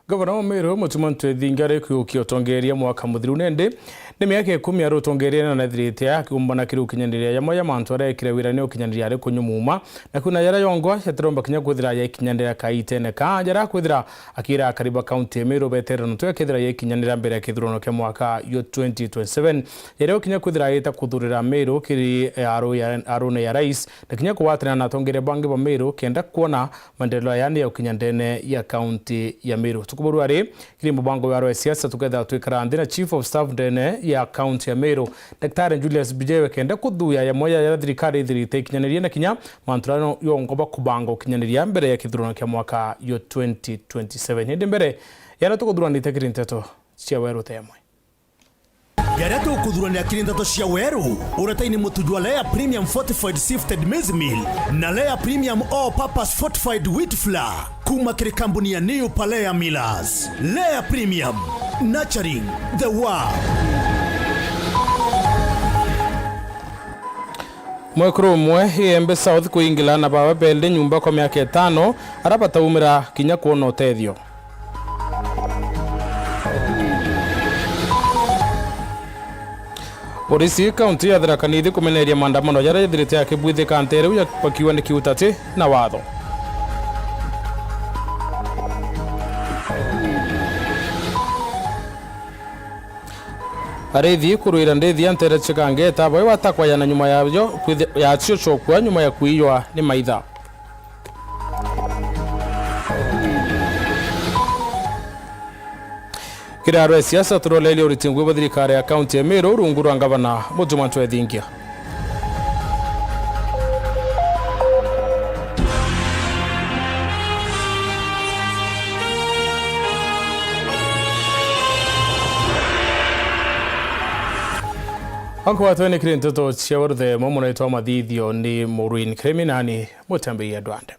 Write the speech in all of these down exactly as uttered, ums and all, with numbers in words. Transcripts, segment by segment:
Gavana wa Meru, Mutuma M'Ethingia, ari kwiukia utongeria mwaka muthiru, nindi ni miaka ikumi ari utongeria na nethirite akigumbana kiri ukinyaniria jamwe ja mantu aria ekire wira ni ukinyaniria ari kunyumuma, na kwina jaria yongwa jatiromba kinya kwithira jaikinyanira kaitene ka jaria akwithira akira akari ba kaunti ya Meru beterera ntu ekethira jaikinyanira mbere ya kithurano kia mwaka yo twenty twenty-seven, jaria ukinya kwithira aita kuthurira Meru kiri, eh, aru ya, arune ya rais, na kinya kugwatanira na atongeria bangi ba Meru kenda kwona maendeleo yani ya ukinya ndene ya kaunti ya Meru. Tukuburua ri, kiri mubango wa siasa tukethira twikara nthi na Chief of Staff ndene ya kaunti ya Meru, Daktari Julius Bijewe, kenda kuthuya jamwe jaria thirikari ithirite ikinyanirie na kinya mantu jaria yongwa kubanga ukinyaniria mbere ya kithurano kia mwaka yo twenty twenty-seven. Indi mbere, jaria tukuthuranite kiri nteto cia weru temwe. Jaria tukuthuranira kiri nteto cia weru, uretaini mutu jwa Lea Premium Fortified Sifted Maize Meal na Lea Premium All Purpose Fortified Wheat Flour kuma kiri kambuni ya New Palea Millers. Lea Premium, nurturing the world. Mwekuru umwe Igembe South kuingila na bawe beli nyumba kwa miaka itano, aria bataumira kinya kwona utethio. Polisi kaunti ya Tharaka Nithi kumeneria maandamano jaria jathirite akibwithika ntere iu ya-, bakiuga ni kiutati na watho. Arithi kurwira ndithi ya ntere chikangeta, bai watakwa yana nyuma yayo, kwithi-, yacio chokua nyuma ya kuiywa ni maitha. Kiri arwe siasa, turoleria uriti ngui bwa thirikari ya kaunti ya Meru rungu rwa ngavana Mutuma M'Ethingia. Ankwatwe ni kiri nteto cia ruthemo, munaitwa mathithio ni Maureen Kirimi, nani mutembeia ndwande.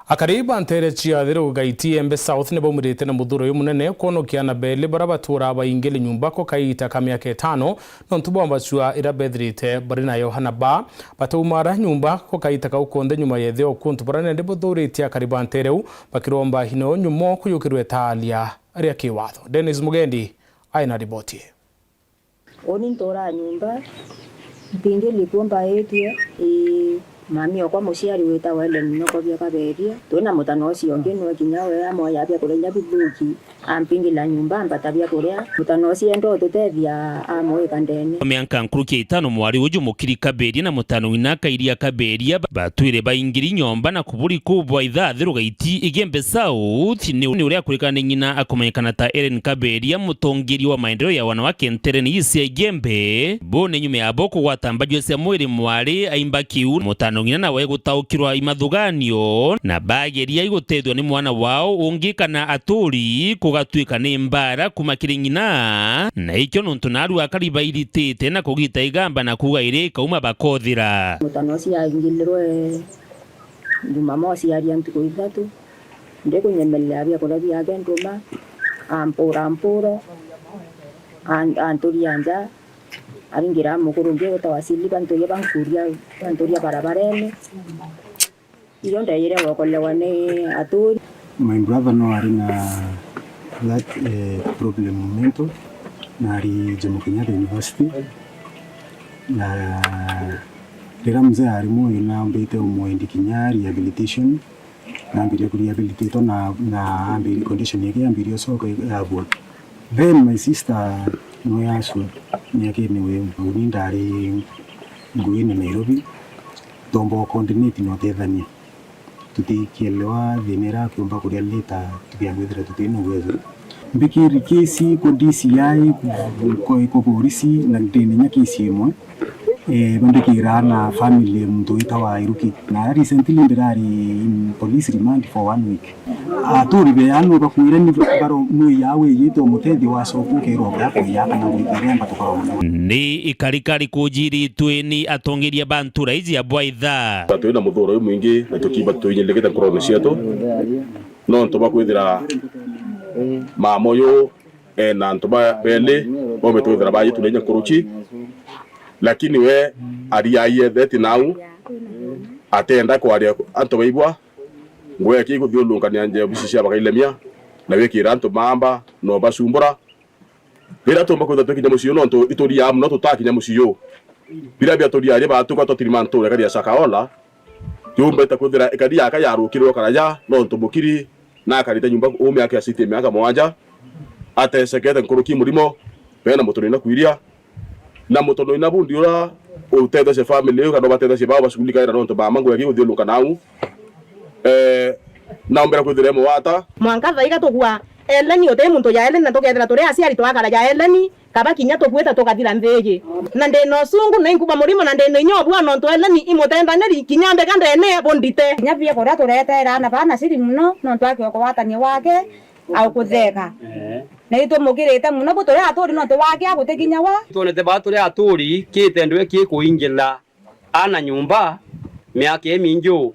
Akari ba ntere cia Thiru Gaiti Igembe South ni baumirite na muthuro uyu munene kwonokia ana beli baria batuura baingili nyumba kwa kaita ka miaka itano, nontu bwa mbacua iria bethirite bari nayo. Ana ba bataumara nyumba kwa kaita kau konthe nyuma ya itheo kuntu baria nende buthuritie akari ba ntere u bakiromba ino nyumo kuyukirwe itaaria ria kiwatho. Dennis Mugendi aina riboti ii. Uni nturaa nyumba, mpingili kuo mbaitue, ii, mami okwa muciari witagwa Ellen Nokobia Kaberia. Twina mutano ucio ungi nwe kinya we amoya biakuria inya bithuki, ampingila nyumba, ambata biakuria. Mutano ucio enda ututethia amwika ndene. Mianka nkuruki ya itano mwari uju mukiri Kaberia na mutano wina Kairia Kaberia ba-, batwire baingiri nyomba na kuburi kuu bwa ithaa Thiru Gaiti Igembe South ni, ni uria akurikana ni ng'ina akumenyekana ta Ellen Kaberia, mutongeria wa maendeleo ya wanawake ntereni ii cia Igembe. Bo ni nyuma ya bo kugwata mbajua cia mwiri mwari aimba kiu, mutano ng'ina nawe gutaukirwa imathuganio, na bageria igutethua ni mwana wao ungi kana aturi, kugatuika ni mbara kuma kiri ng'ina, na ikio nontu naru akari bairitite na kugita igamba na kuuga iri ikauma bakothira. Mutano ucio aingilirwe Jumamosi aria ntuku ithatu, ndikunyemereria biakuria biake nduma, ampura mpuro, an-, anturia nja, aringira mukuru ungi witagwa Siliva, nturia bankuria, banturia barabarene. Iyo ndeyire gwokolewa ni aturi. My brother no ari na that, eh, problem mental, na ari Jomo Kenyatta University, na riria mzee ari mwoyo nambite umwendi kinya rehabilitation, nambirie ku rehabilitatwa na, na ambiri condition yake yambirie ucoka yabua. Then my sister niwe yacua miakene uyu, uni ndari nguine Nairobi, tomba coordinate na utethania. Tutikielewa thina iria akiumba kuria later tukiambithira tutina uwezo. Mbikiri kesi kwa D C I, kwa, kwa polisi na ndininya kesi imwe. Eh, bambikira na family muntu witagwa Iruki. Na recently ndirari in police remand for one week. Aturi be anu bakwira ni baro no yawe yito mutethio wa soku kero ya ko ya kana ngwikira mba tukaro. Ni ikarikari kujiritwe ni atongeria ba ntura iji ya bwaitha. Twina muthuro uyu mwingi na tukiba tuinyilikite nkorone cietu. No ntu bakwithira mama uyu ena antu ba beli, baumite kwithira bayitu na inya nkuruki, lakini we ariaie theti nau, atenda kwaria antu baigua, ngugi yake ikuthiurungania nja ya obici cia bagailemia, na wikira antu maamba, na ubacumbura. Riria tuumba kwithirwa twikinya mucii uu, nontu ituriaa mono tutakinya mucii uu. Biria biaturiaria batuka twatiri mantu turekania Shakahola, yumbite kwithira ikari yaka yarukirwe karaja, nontu mukiri nakarite nyomba uu miaka ya city miaka mwanja, atecekete nkuruki murimo, bena mutono ina kwiria, na mutono ina bundi ura utethecia family iu, kana ubatethecia bao bashughulikaira nontu mama ngugi guthiuruka nau. Eh, na umbira kwithira e mugwata. Mwanka thaiga tugua Eleni, uti muntu ja Eleni, na tukethira turi aciari twakara ja Eleni, kaba kinya tukuite tukathira nthi iji. Na ndi na usungu na inkuba murimo, na ndi na inya ubua nontu Eleni i mutendaniri, kinya mbega ndene bundite. Kinya bieko uria tureteera aana baa na ciri mono, nontu aki ukugwatania wake, aukutheka. Eh. Na itwimukirite mono, bu turi aturi nontu wake agutikinya wa. Twonete baa turi aturi, kitendo giki gikuingila aana nyomba miaka imingi uu.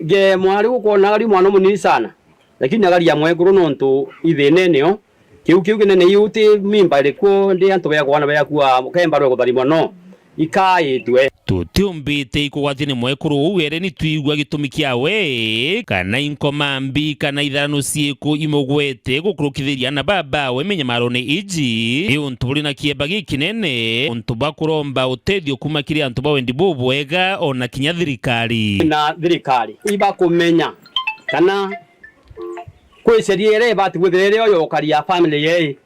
Ge mwari ukwona ari mwana umunini sana, lakini agaria mwekuru nontu ithinene o. Kiu, kiu kinene iu ti mimba irikuo, ndi antu beakwana beakua kemba rwe kutharimwa no ikaitwe. Tutiumbite ikugwatini mwekuru uu Eleni twigua gitumi kiawe, kana inkoma mbi, kana itharanu ciiku imugwete gukurukithiria aana baa bawe minyamarone iji. Ni untu buri na kieba gikinene, untu bwa kuromba utethio kuuma kiri antu ba wendi bubwega, ona kinya thirikari. Na thirikari ibakumenya kana kwi sheria iria ibati kwithira iri o ya ukari ya family yei.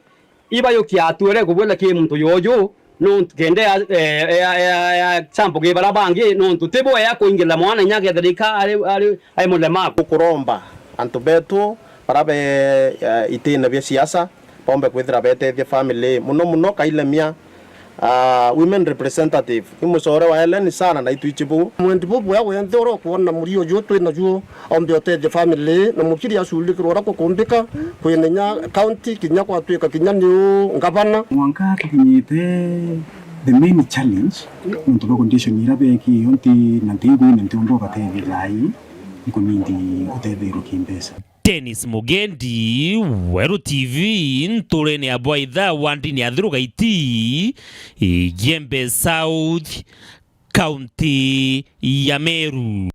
Iba yukia atua iria ikubwira ki muntu yoju, nontu kenda ya, ya, ya, ya, ya chambo ki bara bangi, nontu ti bo ya kuingirira mwana inya akethira ika ari, ari, ari mulemavu. Tukuromba antu betu bara be, eh, itine bia siasa, bombe kwithira betethia family, muno muno kailemia, ah, women representative. Ni mucore wa Eleni sana na itwichi buu. Mwendi bubwea wenthe uria ukwona murio uju twina juo, ombe utethia family, na mukiri aculikirwa uria kukumbika, kwina inya county, kinya kwatwika kinya niu ngavana. Mwanka tukinyite the main challenge, nontu bwa condition iria beekio nti na ntigui na ntiumba ubatethia thaai, nkunindi utetheerwa kimbeca. Dennis Mugendi, Weru T V, nturene ya Bwaitha, wandini ya Thirugaiti, Igembe South, kaunti ya Meru.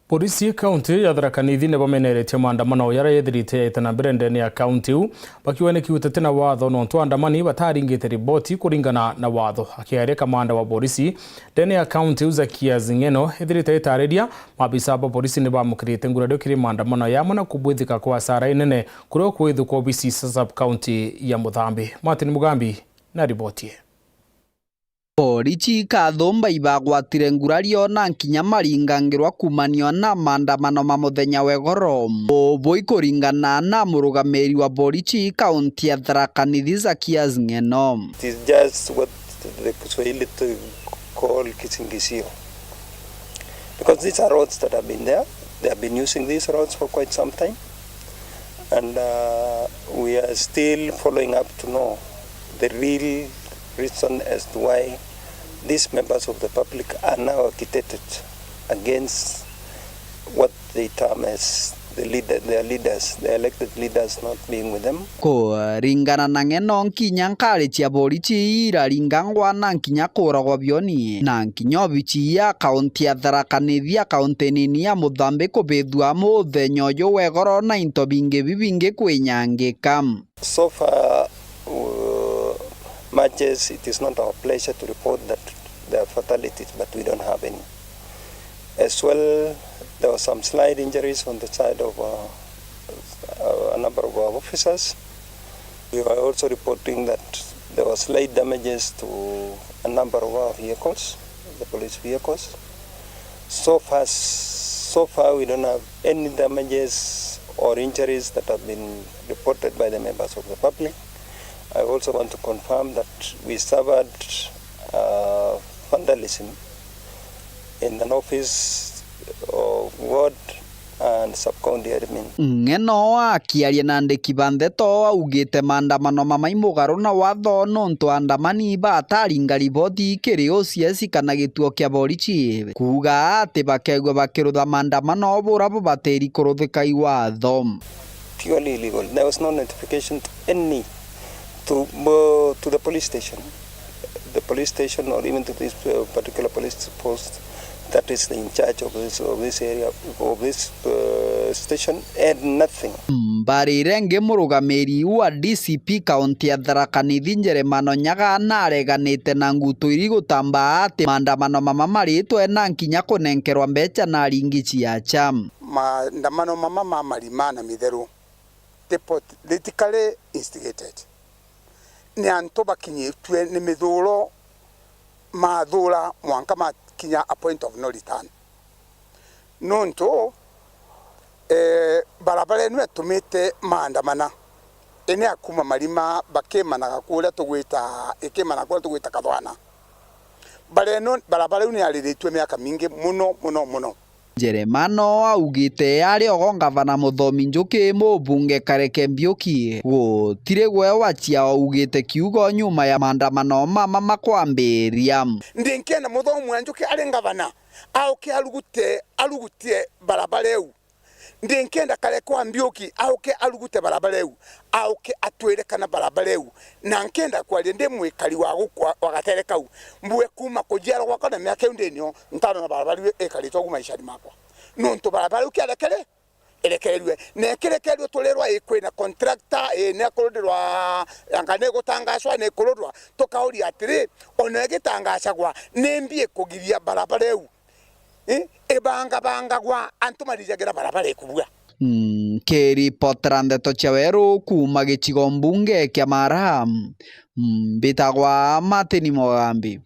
Polisi kaunti ya Tharaka Nithi ni bameneretie maandamano jaria yethirite yaita na mbere ndene ya kaunti iu, bakiuga ni kiutete na watho nontu aandamani bataringite riboti kuringana na watho. Akiaria kamanda wa polisi ndene ya kaunti iu Zakias Ng'eno ethirite aitariria, maabisa ba polisi ni baamukirite ngurario kiri maandamano ya amwe na kubwithika kwa asara inene kuria kwithikwa obisi cia sub county ya Muthambi. Martin Mugambi na riboti ii. Borichi ikathumba ibagwatire ngurario na nkinya maringangirwa kumanio na maandamano ma muthenya wa igoro. Ubu ikuringana na murugamiri wa borichi kaunti ya Tharaka Nithi Zakias Ng'eno. It is just what the Kiswahili to call kisingizio. Because these are roads that have been there. They have been using these roads for quite some time. And, uh, we are still following up to know the real reason as to why these members of the public are now agitated against what they term as the leader, their leaders, the elected leaders not being with them. Kuringana na Ng'eno, nkinya nkari cia borichi iraringangwa na nkinya kuragwa bioni, na nkinya obichi ya kaunti ya Tharaka Nithi ya kaunti nini ya Muthambi kubithua muthenya uyu wa igoro na into bingi bibingi kwinyangika. So far, uh, matches, it is not our pleasure to report that there are fatalities, but we don't have any. As well, there were some slight injuries on the side of, uh, uh, a number of our officers. We are also reporting that there were slight damages to a number of our vehicles, the police vehicles. So far, so far, we don't have any damages or injuries that have been reported by the members of the public. I also want to confirm that we suffered, uh, vandalism in an office of ward and sub-county admin. Ng'eno akiaria na andiki ba ndeto augite maandamano mamai mugaru na watho nontu aandamani bataringa riboti kiri O C S kana gituo kia borichi, kuuga ati bakegua bakirutha maandamano bura bubatiri kuruthika i watho. Purely illegal. There was no notification to any, to, uh, to the police station, the police station, or even to this, uh, particular police post that is in charge of this, of this area, of this, uh, Station had nothing. Mbarire ngi, murugamiri wa D C P kaunti ya Tharaka Nithi Njeremano Nyaga nareganite na ngutu iri gutambaa ati maandamano mama maritwe na nkinya kunenkerwa mbecha na aringi ciacha. Maandamano mama ma marima na mitheru ti pot-, politically instigated. Ni antu bakinyitue ni mithuro, mathura mwanka makinya a point of no return. Nontu, eh, barabara ino yatumite maandamana, ini ya kuma Marima bakimanaga kuria tugwita, ikimana kuria tugwita Kathwana. Bara ino, barabara iu ni yariritue miaka mingi muno, muno, muno. Njeremano augite ari ogo ngavana Muthomi Njuki, mubunge Kareke Mbiuki, gutiri gwe wacia augite kiugo nyuma ya maandamano mama makwambiria. Ndinkienda Muthomi wa Njuki ari ngavana auke arugute, arugutie barabara iu. Ndinkienda Kareke wa Mbiuki auke arugute barabara iu, auke atwire kana barabara iu, na nkienda kwaria ndi mwikari wa guku wa, wa gatere kau, mbue kuma kujiarwa gwakwa na miaka iu ndinio, ntarona barabara iu ikaritwe ugu maishani makwa. Nontu barabara iu kiarekere, irekererue. Na ikirekererue turirwa i kwina contractor, i ni akurundirwa, anga ni gutangacwa ni kurundwa, tukauria atiri, ona igitangacagwa, ni mbi ikugiria barabara iu, i, ibangabangagwa, antu marijagira barabara ikubua? Nkiripotera ndeto cia weru kuuma gicigo mbunge kia Mara, mbitagwa Martin Mogambi.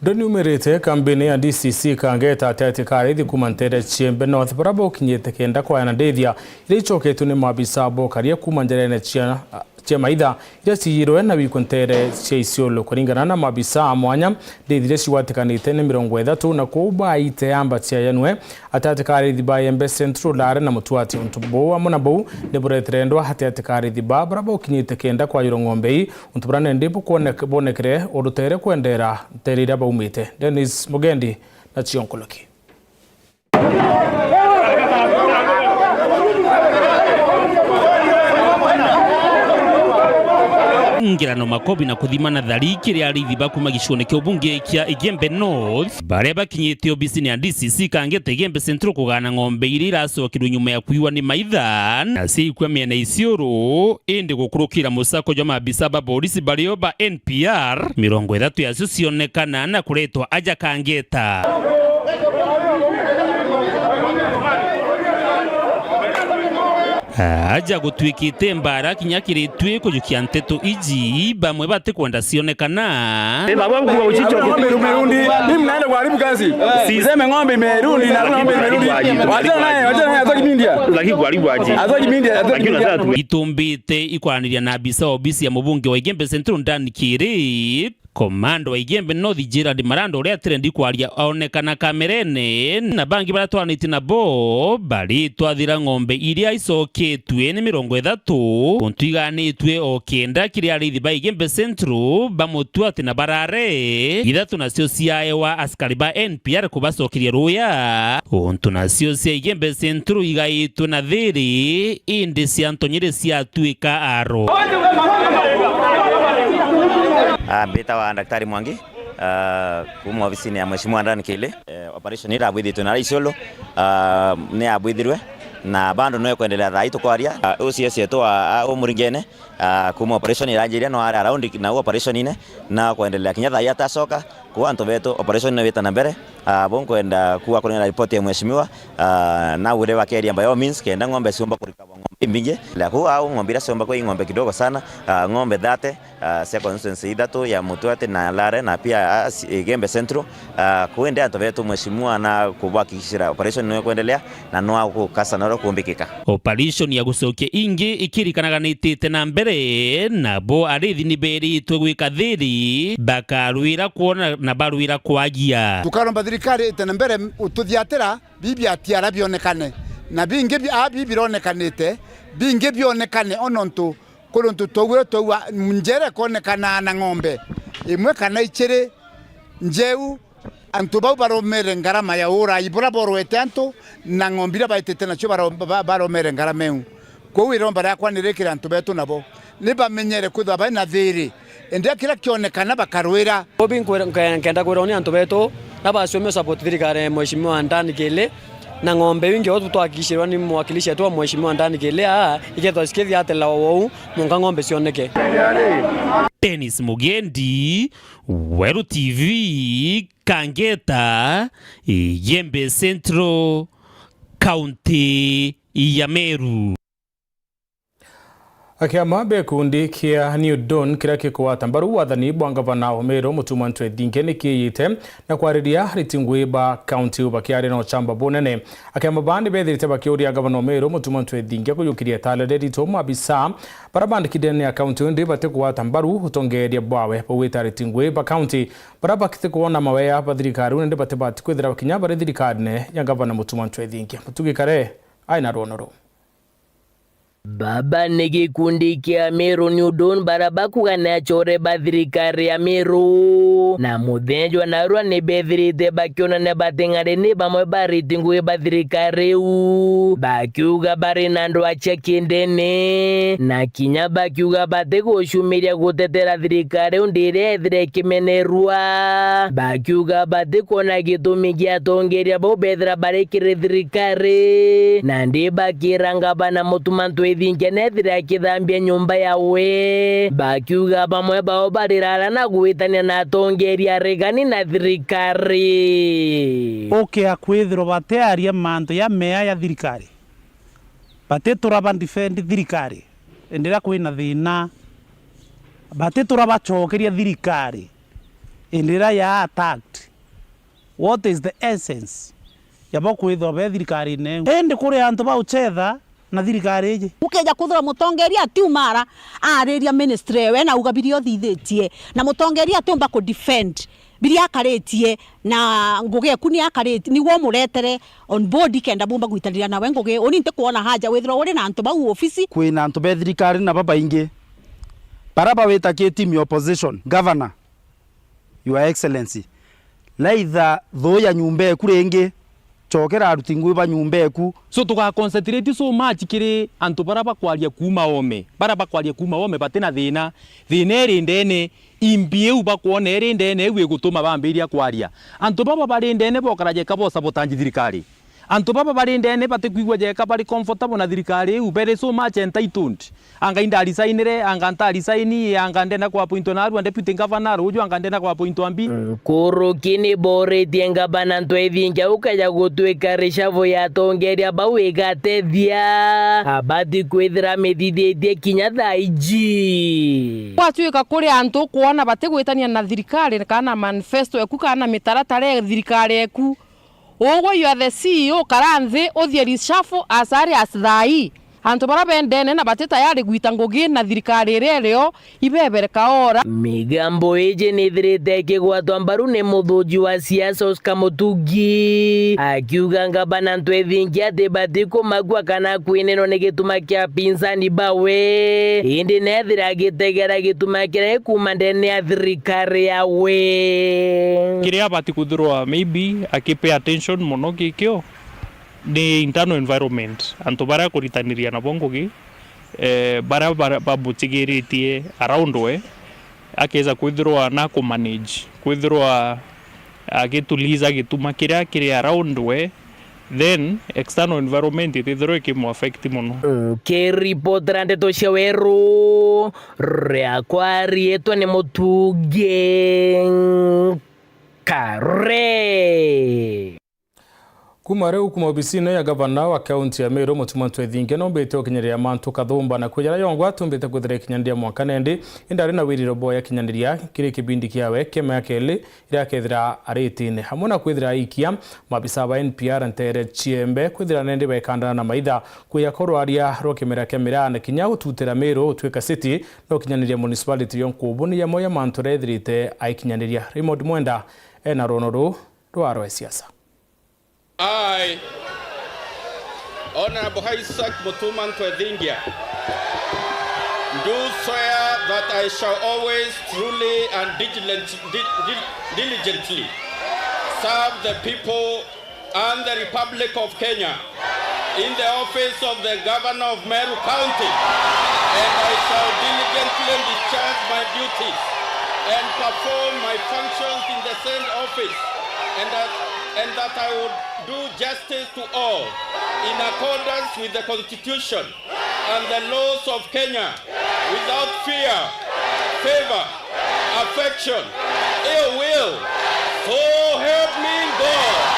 Ndeto niumirite kambini ya D C C Kangeta ati ati karithi kuuma ntere cia Igembe North, baria bokinyite kenda kwayana ndithia iria icoketue ni maabisa bokaria kuuma njerene cia, cia maitha iria ciiyirwe na wikwe ntere cia Isiolo. Kuringana na maabisa a mwanya, ndithia iria cigwatikanite ni mirongo ithatu, na kwou baite amba ciayanwe ati ati karithi ba Igembe Central, Lare na Mutwati. Untu buu amwe na buu ni buretere ndwa ati ati karithi ba baria bokinyite kenda kwayirwa ng'ombe ii. Untu buria nendi bukwoneke-, bwonekere urutere kwendera ntere iria baumite. Dennis Mugendi na cio nkuluki. Ngerano makobi na kuthima na thari kiri arithi ba kuuma gicione kia ubunge kia Igembe North, baria bakinyite obisini ya D C C Kangeta Igembe Central kugana ng'ombe iria iracokirwe nyuma ya kwiwa ni maitha na ciaikua miena Isiolo. Indi gukurukira musako jwa maabisa ba borisi bario ba N P R, mirongo ithatu yacio cionekana na kuretwa aja Kangeta. Aja gutwikite mbara kinya kiri twi kujukia nteto iji, bamwe batikwenda cionekana. Eh, baba, huku wa uchicho. Ng'ombe imerudi. Mimi naenda kuharibu kazi. Siseme ng'ombe imerudi na ng'ombe imerudi. Wacha naye, wacha naye, hataki media. Lakini kuharibu aje? Hataki media, hataki media. Lakini unataka tu- Itumbite ikwaraniria na abisa wa obisi ya mubunge wa Igembe Central, Dan Kiri. Komando wa Igembe North, Gerald Marando, uria atirendi kwaria aonekana kamerene, na bangi baria twaranitie nabo baritwathira ng'ombe iria icoketue ni mirongo ithatu, untu iganitue o kenda kiri arithi ba Igembe Central, bamutua ati na barare ithatu nacio ciaewa askari ba N P R kubacokeria ruya, untu nacio cia Igembe Central igaitwe na thiri, indi cia Ntonyiri ciatuika aro. Ah, mbitawa Daktari Mwangi, ah, kuuma obisini ya Mheshimiwa Dan Kili. Eh, operation irabwithitwe na Isiolo, ah, ni yabwithirwe na bado no ikwendelea thaa hii tukwaria. Ah, O C S yetu wa, ah, umuringene, ah, kuuma operation iranjiria no ari around na operation ine na kwendelea kinya thaa hii atacoka. Kwa antu betu, operation no wita na mbere. Ah, bo nkwenda kuga kuringana na report ya mheshimiwa, ah, na ure bakeria by all means kenda ng'ombe ciumba kurikabwa ng'ombe imbingi. La ku au ng'ombe iria ciumba kwa ng'ombe kidogo sana, ah, ng'ombe thirty, ah, cia constituency ithatu ya Mutwati na Lare na pia, ah, si-, Igembe Central. Ah, kwende antu betu mheshimiwa na kubahakikishira operation no kwendelea na no gukasa na kumbikika. Operation ya gucokia ingi ikirikanaga ni itite na mbere, nabo arithi ni beritwe gwika thiri, bakarwira kwona na barwira kwagia. Tukaromba thirikari ite na mbere ututhiatira, bibi atiara bionekane, na bingi bi-, a bibi bironekanite, bingi bionekane, o nontu kuri untu twaugire twaua njere ikonekanaa na ng'ombe imwe kana iciri njeu. Antu bau baromere ngarama ya urai buria borwete antu, na ng'ombe iria baitite nacio baro-, ba-, baromere ngarama iu. Kwou iromba riakwa ni rikire antu betu nabo ni bamenyere kwithirwa bari na thiri, indi kiria kionekana bakarwira. Bobi nkwe-, nke-, nkenda kwirwa ni antu betu na baciumia support thirikari ya Mheshimiwa Dan Kili, Na ng'ombe iu ingi, uu twakikishirwa ni mwakilishi wetu wa Mheshimiwa Dan Kilea, ikethwa cikithiatela wou, mwanka ng'ombe cioneke. Dennis Mugendi, Weru T V, Kangeta, Igembe Central, County ya Meru. Akiama ba gikundi kia New Dawn kiria gikugwata mbaru wathani bwa ngavana wa Meru Mutuma M'Ethingia ni kiiyite na kwariria ariti ngugi ba kaunti iu bakiaria na uchamba bunene. Akiama baa ni bethirite bakiuria ngavana wa Meru Mutuma M'Ethingia kujukiria itale riria ritu maabisa baria bandiki ndene ya kaunti iu indi batikugwata mbaru utongeeria bwawe bwa gwita ariti ngugi ba kaunti baria batikwona mawea ba thirikari iu na indi batibati kwithira bakinya bari thirikarine ya ngavana Mutuma M'Ethingia. Mutugi Kare ai na rwono ruu. Baba ni gikundi kia Meru New Dawn baria bakuuga ni achore ba thirikari ya Meru. Na muthenya jwa narua ni bethirite bakionania bating'ari ni bamwe ba ariti ngugi ba thirikari iu, bakiuga bari na ndwaa cia kindene, na kinya bakiuga batigucumiria gutetera thirikari iu ndi iria ethire ikimenerwa. Bakiuga batikwona gitumi gia atongeeria bau bethira bari kiri thirikari, na ndi bakira ngavana Mutuma M'Ethingia nethire akithambia nyumba yawe. Bakiuga bamwe bao barirara na gwitania na atongeeria aregani na thirikari. Ukia kwithirwa batiaria mantu ja mea ja thirikari, batitura ba defend thirikari indi riria kwina thina, batitura bacokeria thirikari indi riria ya attacked. What is the essence ya bo kwithirwa be thirikarine iu? Indi kuri antu ba uchetha na thirikari iji. Ukeja kwithirwa mutongeria atiuma ara ariria ministry ewe na auga biria uthithitie, na mutongeria atiumba ku defend biria akaritie, na ngugi eku ni akaritie, nigwe umuretere on board kenda bumba gwitaniria nawe ngugi. Uni ntikwona haja withirwa uri na antu bau ofisi. Kwina antu be thirikari na babaingi baria bawita ki team ya opposition, governor, Your Excellency, laitha thuu ya nyumba eku ringi, cokera aruti ngugi ba nyumba eku. So, tuga concentrate so much kiri antu baria bakwaria kuuma oome, baria bakwaria kuuma oome batina thina. Thina iri ndene, imbi iu bakwona iri ndene iu igutuma bambiria kwaria. Antu baba bari ndene bokara jeka bosabotanji thirikari. Antu baba bari ndene batikwigua jeka bari comfortable na thirikari iu, bere so much entitled. Anga indarisainire, anga ntarisaini, anga ndenda kuapointwa narua deputy governor, ruuju anga ndenda kuapointwa mbi. Nkuruki ni boritie ngavana M'Ethingia ukaja gutwika reshuffle ya atongeeria bau igatethia, abati kwithira amithithietie kinya thaa iji. Gwatuika kuri antu ukwona batigwitania na thirikari kana manifesto eku kana mitaratara ya thirikari eku, ugwe you are the C E O, kara nthi uthie reshuffle as early as thaa ii. Antu baria bendene na bati tayari gwita ngugi na thirikari iria irio ibebere kaora. Migambo iji nithirite ikigwatwa mbaru ni muthuji wa siasa Oscar Mutugi, akiuga ngavana M'Ethingia atibati kumakua kana kwinenwa ni gituma kia apinzani bawe, indi nethira agitegera gituma kiria gikuuma ndene ya thirikari yawe. Kiria abati kwithirwa maybe aki pay attention mono gikio ni internal environment, antu baria akuritaniria nabo ngugi, eh, baria, baria bamutigiritie around we, akeza kwithirwa na kumanage, kwithirwa agituliza gituma kiria kiri around we, then external environment itithirwa ikimu affect mono. Nkiripotera ndeto cia Weru, riakwa riitwa ni Mutugi Kare. Kuuma riu, kuuma obisine ya gavana wa kaunti ya Meru, Mutuma M'Ethingia, nombite ukinyaniria mantu kathumba, na kwi jaria yongwa atumbite kwithira ikinyaniria mwanka nendi, indi ari na wiriro bwa yakinyaniria kiri kibindi kiawe kia miaka iiri iria akethira ari itine, amwe na kwithira aikia maabisa ba N P R ntere ciembe, kwithira nendi baikandana na maitha, kwiya korwaria rwa kimera kia miraa, na kinya gututira Meru utwika city, no kinyaniria municipality yo nkubu ni jamwe ya mantu aria ethirite aikinyaniria. Raymond Mwenda ena rwono ruu rwa rwa siasa. I, Honorable Isaac Mutuma M'Ethingia, do swear that I shall always truly and diligent-, di-, di-, diligently serve the people and the Republic of Kenya in the office of the Governor of Meru County, and I shall diligently discharge my duties and perform my functions in the said office, and that, and that I would Do justice to all in accordance with the Constitution and the laws of Kenya without fear, favor, affection, ill will. So help me God.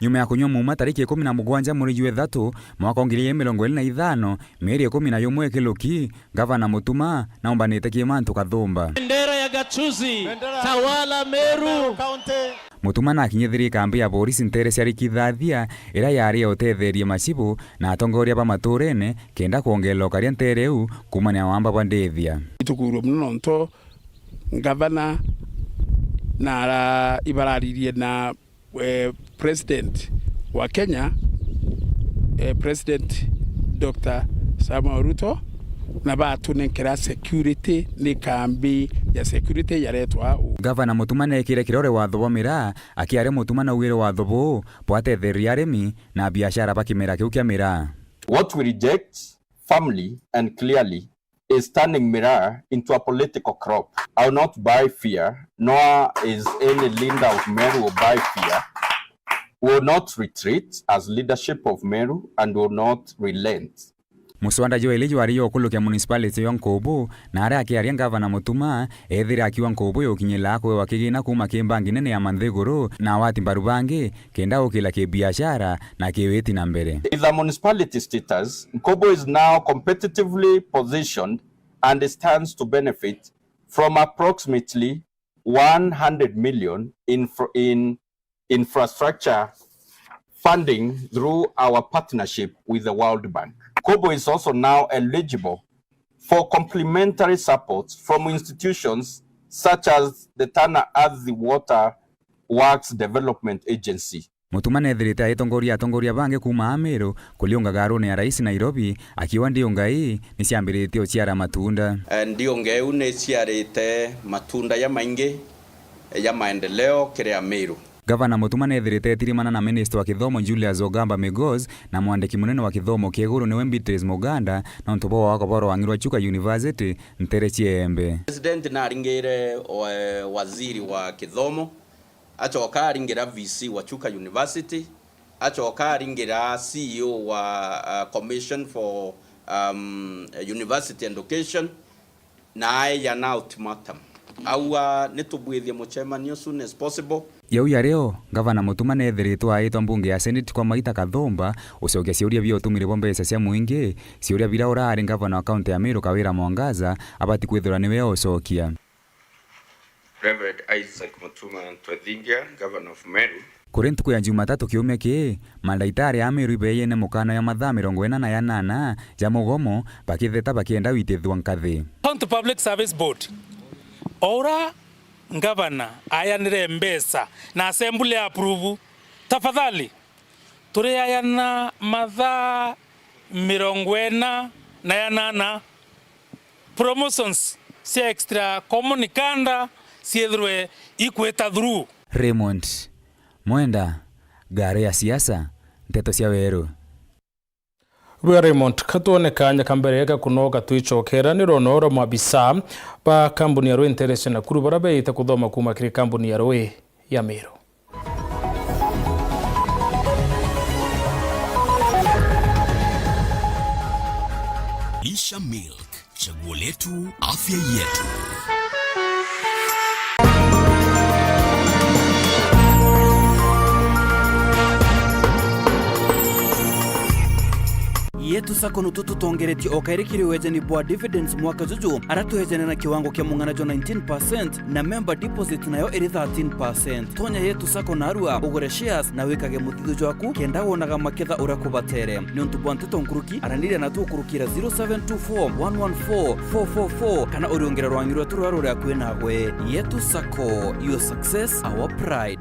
Nyuma ya kunyua muuma tariki ikumi na mugwanja mweri jwa ithatu mwaka wa ngiri igiri mirongo iri na ithano, mieri ikumi na yumwe ikiluki, Gavana Mutuma naumbanite kimantu Kathumba. Bendera ya gatuzi, bendera tawala Meru. Meru County. Mutuma nakinyithirie kambi ya borisi nteere cia Rikithathia, iria yaari ya uteetherie macibu na atongoria ba matuurene, kenda kwongerera ukaria nteere iu kuumania na wamba bwa ndithia. Itukuurwe mono nontu ngavana na ara-, ibararirie na, eh, president wa Kenya, eh, President Doctor Samuel Ruto, na batunenkera security, ni kambi ya security yaretwa uu. Gavana Mutuma neekire kirore watho bwa miraa, akiaria Mutuma naugire watho buu bwatethereria arimi na biashara ba kimera kiu kia miraa. What we reject firmly and clearly is turning miraa into a political crop. I will not buy fear, nor is any leader of Meru will buy fear. We will not retreat as leadership of Meru and will not relent. Muswanda jwa ili jwari jwa ukulukia municipality ya Nkubu, na aria akiaria Gavana Mutuma, ethire akiuga Nkubu yukinyira kwewa kigina kuuma ki bangi nene ya manthiguru na awati mbaru bangi, kenda gukira kibiashara na kiwiti na mbere. With the municipality status, Nkubu is now competitively positioned and stands to benefit from approximately one hundred million in fr-, in infrastructure funding through our partnership with the World Bank. Nkubu is also now eligible for complementary support from institutions such as the Tana Athi Water Works Development Agency. Mutuma neethirite aitongoria atongoria bangi kuuma Amiru kuriunga gaarune ya Rais Nairobi, akiuga ndiunga ii ni ciambiritie uciara matunda. Eh, ndiunga iu ni ciarite matunda jamaingi ja maendeleo kiri Amiru. Gavana Mutuma neethirite etirimana na Minista wa Kithomo Julius Ogamba Migos na mwandiki munene wa kithomo kia iguru niwe Beatrice Muganda, nontu bwa gwakwa bwa rwang'i rwa Chuka University nteere cia Embe. President naringire, eh, waziri wa kithomo, acoka aringira V C wa Chuka University, acoka aringira C E O wa, uh, Commission for, um, University Education, na aeja na ultimatum. Auga, "Nitubwithie mucemanio soon as possible." Jau yario, Gavana Mutuma neethiritwe aitwa mbunge ya Senate kwa maita kathumba, gucokia ciuria bia utumiri bwa mbeca cia muingi, ciuria bira uraari gavana wa kaunti ya Meru Kawira Mwangaza abati kwithirwa niwe ucokia. Reverend Isaac Mutuma Ntwethingia, Governor of Meru. Kuri ntuku ya Jumatatu kiumia kii, mandagitari a Meru ibeeyene mukana ya mathaa mirongo ina na yanana ja mugomo, bakitheta bakienda gwitithua nkathi. County Public Service Board, o ura ngavana ayanire mbeca na assembly ya approve, tafadhali, turiayana mathaa mirongo ina na yanana. Promotions cia extra common kanda ciithirwe ikwita through. Raymond Mwenda, Ngari ya Siasa, Nteto cia Weru. Bwega Raymond, katwone kaanya ka mbere ga kunoga twicokera ni rwono rwa maabisa ba kambuni ya rwi nteere cia Nakuru baria beeyite kuthoma kuuma kiri kambuni ya rwi ya Meru. Lisha Milk, chaguo letu, afya yetu. Yetu Sacco nutu tutongeretie o kairi kiri wejani bwa dividends mwaka juju, ara twejane na kiwango kia mung'ana jwa nineteen percent na member deposit nayo iri thirteen percent. Tonya Yetu Sacco narua, ugure shares na wikage muthithu jwaku kenda wonaga maketha uria kubatere. Niuntu bwa nteto nkuruki, araniria na tukurukira zero seven two four one one four four four four kana uriungire rwangi rwetu ruria ruri akui nawe. Yetu Sacco, your success, our pride.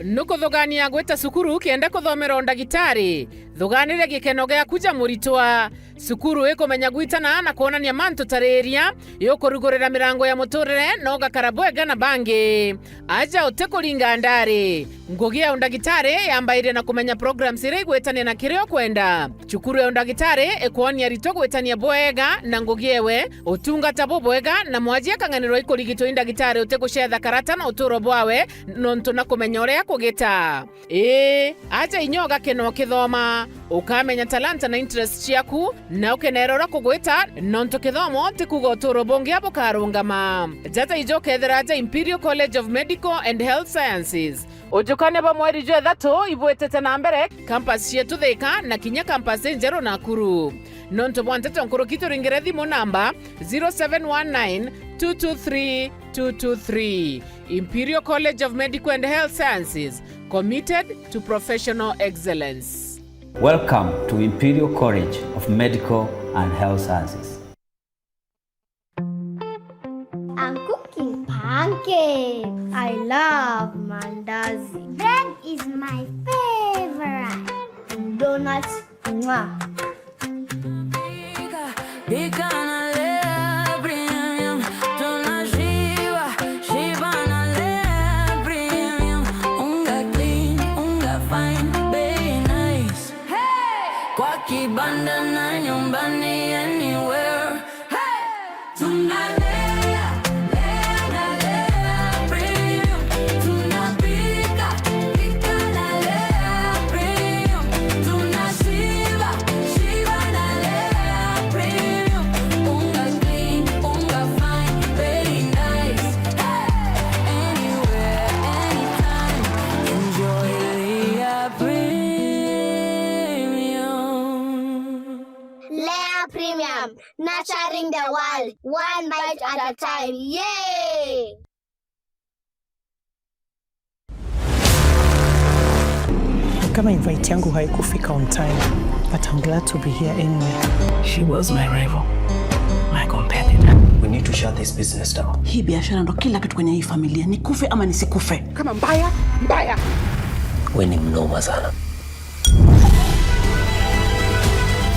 Nukuthugania gwita cukuru kenda kuthomera undagitari? Thuganire gikeno giaku ja muritwa. Cukuru ikumenya gwitana na kwonania mantu ta riria, iukurugurira mirango ya muturire na ugakara bwega na bangi. Aja utikuringa ndari. Ngugi ya undagitari yambairie na kumenya programs iria igwitania na kiria ukwenda. Cukuru ya undagitari ikwonia aritwa gwitania bwega na ngugi ewe, utungata bubwega, na mwaji akang'anirwa ikurigitwa i ndagitari utigucetha karata na uturo bwawe, nontu na kumenya uria kugita. Ii, aja inya ugakena ukithoma, ukamenya talanta na interest ciaku, na ukenera uria kugwita, nontu kithomo ti kuuga uturo bungi bukarungama. Jaja ijo ukethira aja Imperial College of Medical and Health Sciences. Ujukania bwa mweri jwa ithatu ibwitite na mbere, campus cietu Thika na kinya campus injeru Nakuru. Nontu bwa nteto nkuruki, turingire thimu namba zero seven one nine two two three two two three. Imperial College of Medical and Health Sciences, committed to professional excellence. Welcome to Imperial College of Medical and Health Sciences. I'm cooking pancakes. I love mandazi. Bread is my favorite. Donuts. Mwah. Pika na Lea Premium, tunashiba, shiba na Lea Premium. Unga clean, unga fine, bei nice. Kwa kibanda na nyumbani, anywhere. Tunalea, lea na Lea Premium. Tunapika, pika na Lea Premium. Tunashiba, shiba na Lea Premium. Unga clean, unga fine, very nice. Hey! Anywhere, anytime, enjoy Lea Premium. Lea Premium, nurturing the world, one bite at a time. Yay! Kama invite yangu haikufika on time, but I'm glad to be here anyway. She was my rival, my competitor. We need to shut this business down. Hii biashara ndo kila kitu kwenye hii familia, nikufe ama nisikufe. Kama mbaya, mbaya. We ni mnoma sana.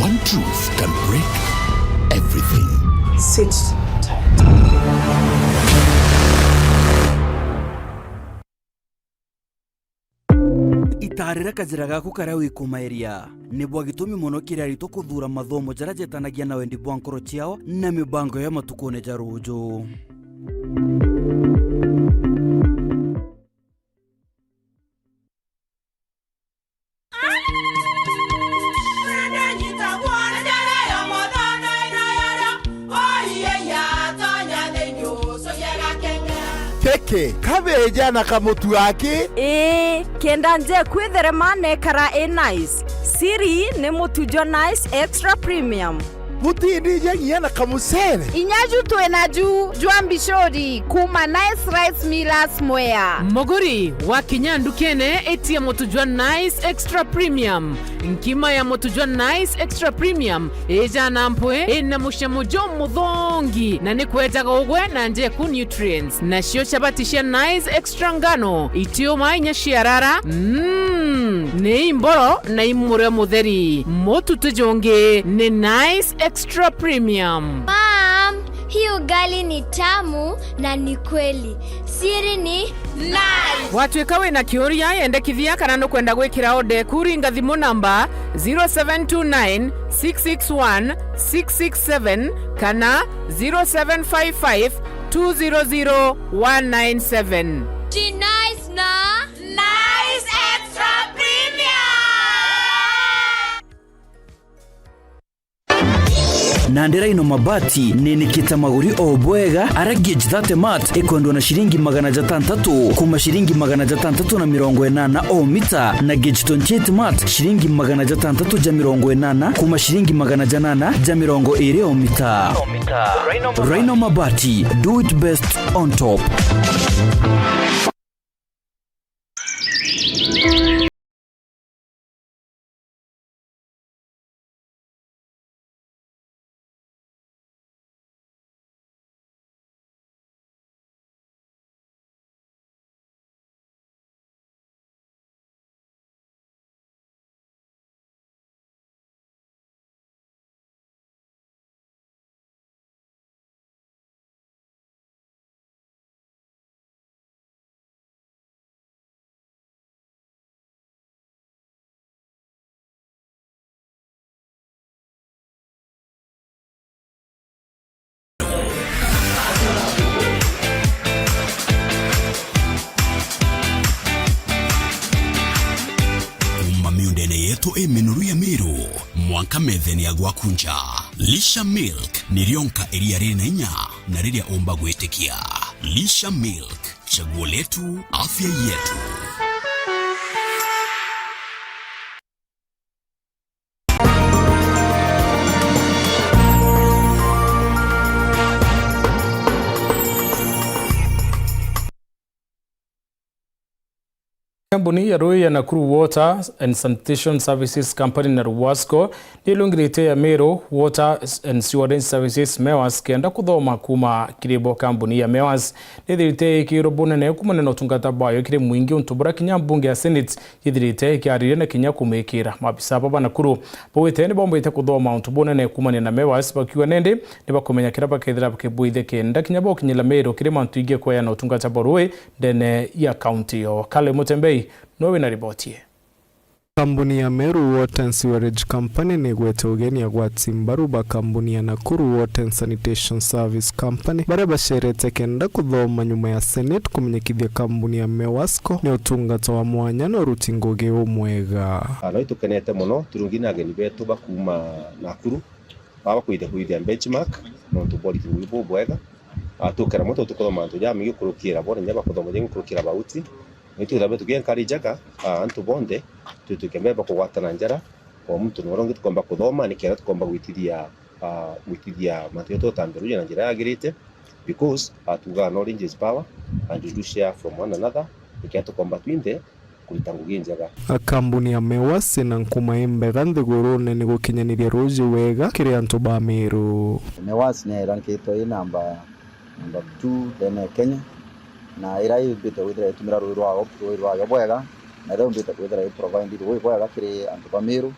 One truth can break everything. Sit tight. Itarira kajira gaku karia wikumairia. Ni bwa gitumi mono kiri aritwa kuthuura mathomo jaria jetanagia na wendi bwa nkoro ciao na mibango ya matukune ja ruuju. Keke, kabeja na kamutu gaki. Ii, kenda njeku itherema na ikara i nice. Siri ni mutu jwa Nice Extra Premium. Butindija nginya na kamucere. Inya ju twi naju jwa mbicuri kuuma Nice Rice Millers Mwea. Muguri, wakinya ndukene, itia mutu jwa Nice Extra Premium. Nkima ya mutu jwa Nice Extra Premium ijana mpwi, ina mucamo jumuthongi, na ni kwejaga ugwe na njeku nutrients. Nacio chabati cia Nice Extra ngano, itiuma inya ciarara. Mm, ni imboro na imurio mutheri. Mutu ti jungi, ni Nice Extra Premium. Mom, hii ugali ni tamu na ni kweli. Siri ni Nice. Watuika wina kiuria, yendekithia kana nukwenda gwikira order eku, ringa thimu namba zero seven two nine six six one six six seven kana zero seven five five two zero zero one nine seven. Ti Nice na Nice Extra Premium. Na ndi Rhino Mabati ninikite maguri o bwega, ara gauge thirty mat ikwendwa na ciringi magana jatantatu kuma ciringi magana jatantatu na mirongo inana o mita, na gauge twenty-eight mat ciringi magana jatantatu ja mirongo inana kuma ciringi magana janana ja mirongo iri o mita. Rhino Mabati, do it best on top. Iminuru ya Meru, mwanka methene ya gwaku nja. Lisha Milk ni rionka iria riri na inya na riria umba gwitikia. Lisha Milk, chaguo letu, afya yetu. Kambuni ya rui ya Nakuru Water and Sanitation Services Company na Ruwasco ni ilungirite ya Meru Water and Sewerage Services, MEWAS, kenda kuthoma kuuma kiri bo. Kambuni ya MEWAS ni ithirite ikirwo bunene kumania na utungata bwayo kiri mwingi, untu buria kinya mbunge ya Senate yithirite ikiariria na kinya kumikira. Maabisa baba Nakuru baugite ni bombite kuthoma untu bunene kumania na MEWAS, bakiuga nindi ni bakumenya kiria bakethira bakibwithia kenda kinya bokinyira Meru kiri mantu ingi kweana utungata bwa rui ndene ya kaunti yo. Kale Mutembei nowe wina riboti ii. Kambuni ya Meru Water and Sewerage Company ni igwete ugeni agwati mbaru ba kambuni ya Nakuru Water and Sanitation Service Company, baria bacerete kenda kuthoma nyuma ya Senate kumenyekithia kambuni ya MEWASCO ni utungata wa mwanya na uruti ngugi umwega. Ah, no itukenete mono, turungi na ageni betu ba kuuma Nakuru, baba kwithia kwithia benchmark nontu bwa uriti buu bubwega. Ah, tukera moto tukothoma mantu jamaingi gukurukira bo, na inya bakothoma jaingi gukurukira bauti. Na itwithabe tuki encourage-aga, ah, antu bonthe twituike mbere ba kugwatana njara, o muntu na uria ungi tukomba kuthoma, nikenda tukomba gwitithia, ah, gwitithia mantu jetu utambia ruuji na njira yagirite, because, ah, tugaga knowledge is power and we do share from one another, nikenda tukomba twinthe kurita ngugi injega. Kambuni ya MEWAS ina nkuma imbega nthigurune ni gukinyaniria ruuji wega kiri antu ba Meru. MEWAS ni irankitwe i namba, namba two ndene ya Kenya, na ira yumbite kwithira itumira ruuji rwayo, ruuji rwayo bwega, na ira yumbite kwithira i provide ruuji bwega kiri antu ba Meru.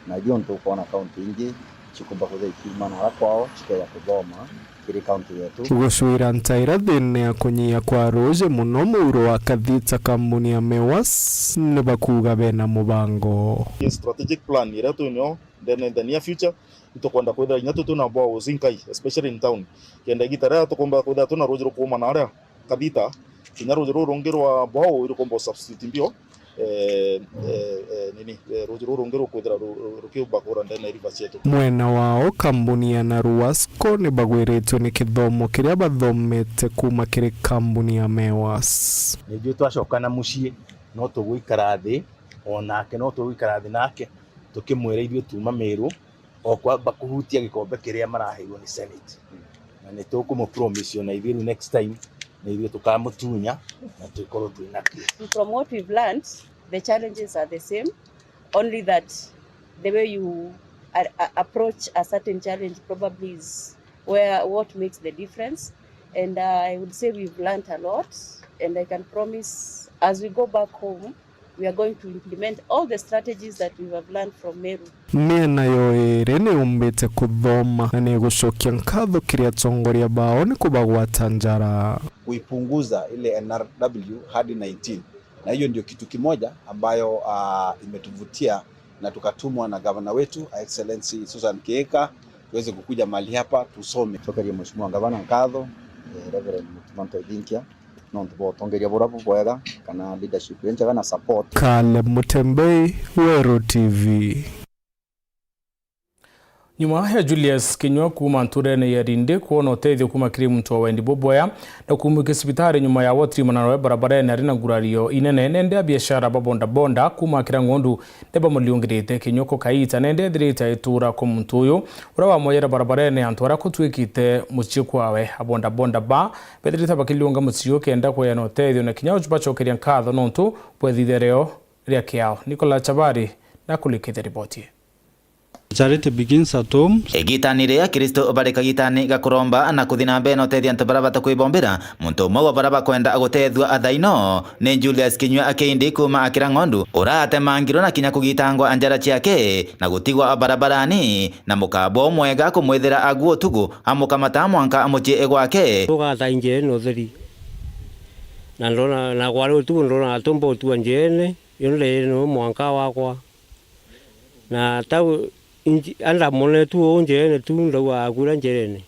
Na ithio ntukwona kaunti ingi cikumba kwithira ikiuma nara kwao cikeja kuthoma kiri kaunti yetu. Gucwira ntaira thiina ya kunyia kwa ruuji muno muuro wa Kathita, kambuni ya MEWAS ni bakuuga bena mubango. Strategic plan iria twinio ndene in the near future, itukwenda kwithira inya tutu na boreholes inkai, especially in town. Kenda igita riria tukumba kwithira twina ruuji rukuuma naria Kathita, kinya ruuji ruru rungi rwa borehole irukomba u substitute mbio, eh, eh, eh, nini, eh, ruuji ruru rungi rukwithira ru-, ru-, rukiumba kura ndene ya rivers cietu. Mwena wao, kambuni ya Naruwasco ni bagwiritwe ni kithomo kiria bathomete kuuma kiri kambuni ya MEWAS. Nijui twacokana mucii, no tugwikara thi, o nake no tugwikara thi nake, tukimwira ithui tuuma Miru, o kwamba kuhutia gikombe kiria maraheirwo ni Senate. Na ni tukumu promise ona ithui riu next time, na ithui tukamutunya na twikorwo twinakio. From what we've learned, the challenges are the same, only that the way you a-, a-, approach a certain challenge probably is where, what makes the difference. And, uh, I would say we've learned a lot, and I can promise as we go back home, we are going to implement all the strategies that we have learned from Meru. Miena yo iri ni yumbite kuthoma na ni igucokia nkatho kiri atongoria bao ni kubagwata njara. Kuipunguza ile N R W hadi nineteen. Na hiyo ndio kitu kimoja ambayo, ah, imetuvutia na tukatumwa na gavana wetu, Excellency Susan Kihika, tuweze kukuja mahali hapa tusome. Cokeria Mheshimiwa Gavana nkatho, eh, Reverend Mutuma Ntoithinkia, nontu bwa utongeria buria bubwega, kana leadership iria njega na support. Caleb Mutembei, Weru T V. Nyuma ya Julius Kinyua kuuma nturene ya Rindi kwona utethio kuuma kiri muntu wa wendi bubwea na kuumikio cibitari nyuma ya wotiri manano ya barabarene ari na ngurario inene, nende abiashara ba bodaboda kuuma Kirang'ondu ni bamuriungirite. Kinyua ko kaita nende ethirite aituura kwa muntu uyu uria wamweyera barabarene antu aria kutwikite mucii kwawe. Abodaboda ba bethirite bakiliunga mucii uyu kenda kweana utethio na kinya uju bacokeria nkatho nontu bwa ithithereo ria kiao. Nicolas Chabari na kulikithia riboti ii. Charity begins at home. Igitani riria Akristo bari kagitani ga kuromba na kuthi na mbere na utethia antu baria batakwibombera, muntu umwe wa baria bakwenda gutethua thaino ni Julius Kinyua Akiindi kuuma Akira Ng'ondu, uratemangirwe na kinya kugitangwa njara ciake na gutigwa barabarani, na mukabwa umwega kumwithira agu utugu amukamata mwanka mucii gwake. Tugatha njene utheri. Na ndona, na kwari utugu ndona atumba utua njene, yo ndene mwanka wakwa. Na tau inji-, andamone tu uu njeene tu, ndauga akuura njeene.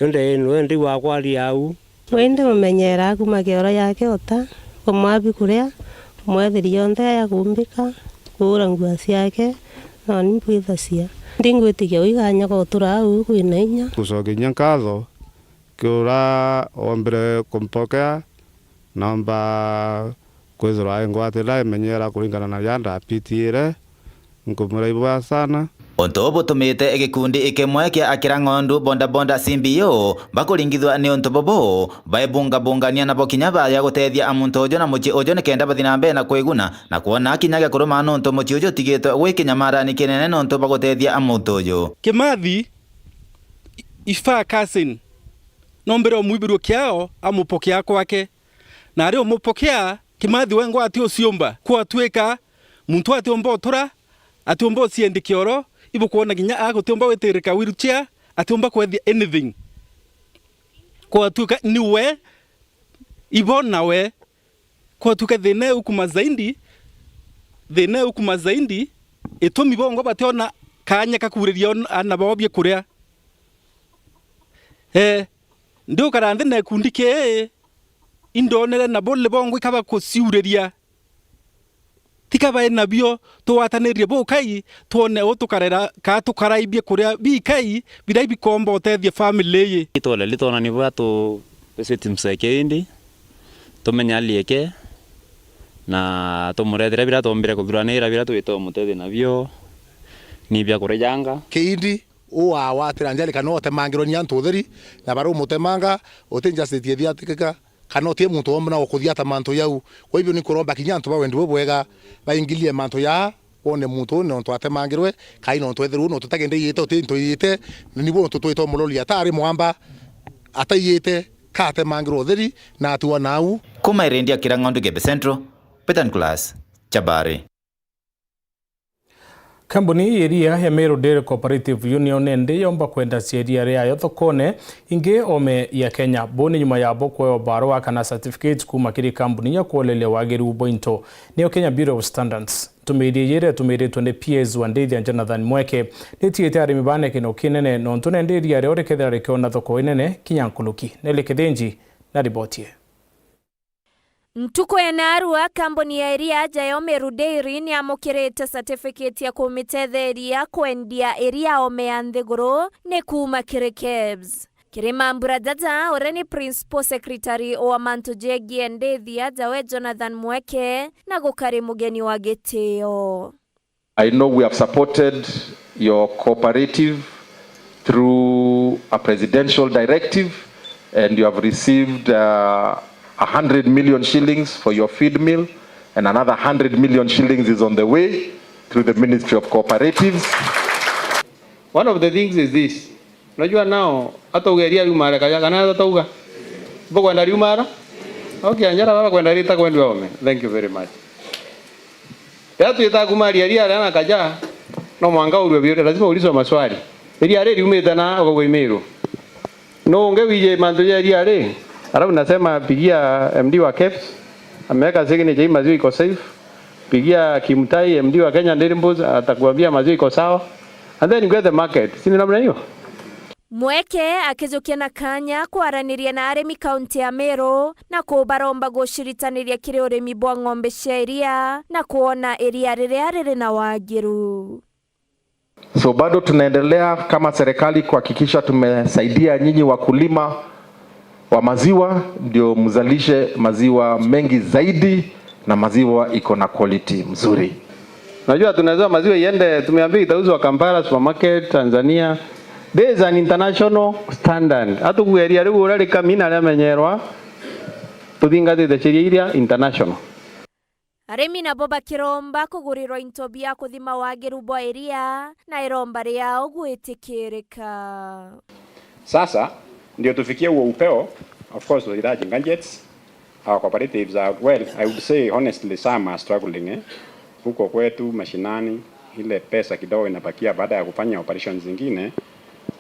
Yo ndeene, we ndigua akwaria au. Indi mumenyeera akuuma kioro giake uta, kumwaa bikuria, kumwetheria yonthe ya kumbika, Kuura ngua ciake, noni mbwithacia. Ndingwitikia wiganya gutura au kwina inya. Gucokeria nkatho kiri uria wombire kumpokea, nomba kwithirwa ingwatira imenyera kuringana na ria ndapitiire. Nkumwira ibwega sana. Untu buu butumite gikundi ikimwe kia akira ng'ondu bodaboda C B O bakuringithua ni untu bubu, baibungabungania nabo kinya baya gutethia a muntu uju na mucii uju nikenda bathi na mbere na kwiguna na kwona kinya gia kuruma nontu mucii uju utigitwe gwi kinyamarani kinene nontu bwa gutethia a muntu uju. Kimathi, if a cousin, no mbere umwibirue kiao amupokea kwake. Na ari umupokea, Kimathi wengwa ati uciumba. Kwatuika muntu atiumba utura, atiumba uciendikia oro, ibukwona kinya agutiumba witirika wheelchair, atiumba kwethia anything. Kwatuika ni we, ibo na we. Kwatuika thina iukuma zaidi, thina iukuma zaidi, itumi bongwa bationa kanya kakuuriria on-, ana bao biakuria. Eh, ndiukara nthi na gikundi kii, indonere nabo ni bongwa ikaba kuciuriria. Tika bai nabio, tugwatanirie bukai, twone u tukarera, kaa tukarai biakuria bikai, biria bikomba utethia family ii. Itwole ritwona ni bwa tu visit mseke indi, tumenye hali yake, na tumurethere biria twombire kuthuranira, biria twite umutethia nabio, ni bia kurijanga. Kiindi, u wawatira njari kana utemangirwe ni antu utheri, na barumutemanga, uti justice ithiatikika, kana uti muntu womba na ukuthiata mantu jau. Kwa hivyo ni kuromba kinya antu ba wendi bubwega baingilie mantu jaa, wone muntu uu nontu atemangirwe, kai nontu ethirwe uu nontu tagendeiyite, uti into iyite, na nibo nontu twitwa muloli atari mwamba, ataiyite, ka atemangirwe utheri, na atua nau. Kuma Irindia kira ng'ondu Gebe Central, Peter Nicholas, Chabari. Kambuni ya iria ya Meru Dairy Cooperative Union nindi yomba kwendacia iria riayo thokone ingi ome ya Kenya. Buu ni nyuma yabo kwewa barua kana certificate kuuma kiri kambuni ya kwoleria wagiru bwa into, niyo Kenya Bureau of Standards. Ntumiiria iji iria itumiiritwe ni P S wa Ndithia Jonathan Mweke, nitiite arimi bane kino kinene, nontu nindi iria rio rikethira rikiona thoko inene kinya nkuruki. Nelly Kithinji na riboti ii. Ntuku ya naarua, kambuni ya iria ya Meru Dairy niamukirite certificate ya kumitetheria kwendia iria ome ya nthiguru ni kuuma kiri KEBS. Kiri mambura jaja, uria ni Principal Secretary wa mantu jegie ndithia jawe Jonathan Mweke, na gukari mugeni wa gitio. I know we have supported your cooperative through a presidential directive, and you have received, uh, a hundred million shillings for your feed mill, and another hundred million shillings is on the way through the Ministry of Cooperatives. One of the things is this. Unajua nao, hata ugeria riumare kaja, kana hata uga. Mbukwenda riumara? Okay, anjara baba kwenda rita kwendwa ome. Thank you very much. Riria twita kumaria iria ria na kaja, no mwanka urue biure, lazima uulizwe maswali. Iria ri riumite na ukaugwa Imeru. No unge wije mantu ja iria ri, alafu nasema pigia M D wa KEBS, ameweka signature hii maziwa iko safe. Pigia Kimutai, M D wa Kenya Dairy Boards, atakuambia maziwa iko sawa. And then you get the market. Si ni namna hiyo? Mweke akijukia na kanya kwaraniria na arimi kaunti ya Meru na kubaromba guciritaniria kiri urimi bwa ng'ombe cia iria na kwona iria riria riri na wagiru. So bado tunaendelea kama serikali kuhakikisha tumesaidia nyinyi wakulima wa maziwa, ndio mzalishe maziwa mengi zaidi na maziwa iko na quality mzuri. Najua tunaweza maziwa iende, tumeambiwa itauzwa Kampala supermarket, Tanzania. There is an international standard. Hata kugeria riu uria rikamina riamenyerwa, tuthingatite sheria iria international. Arimi nabo bakiromba kugurirwa into bia kuthima wagiru bwa iria na iromba riao gwitikirika. Sasa ndio tufikie huo upeo. Of course, tunahitaji gadgets. Our cooperatives are, well, I would say honestly, some are struggling, eh. Huko kwetu mashinani, ile pesa kidogo inabakia baada ya kufanya operations zingine,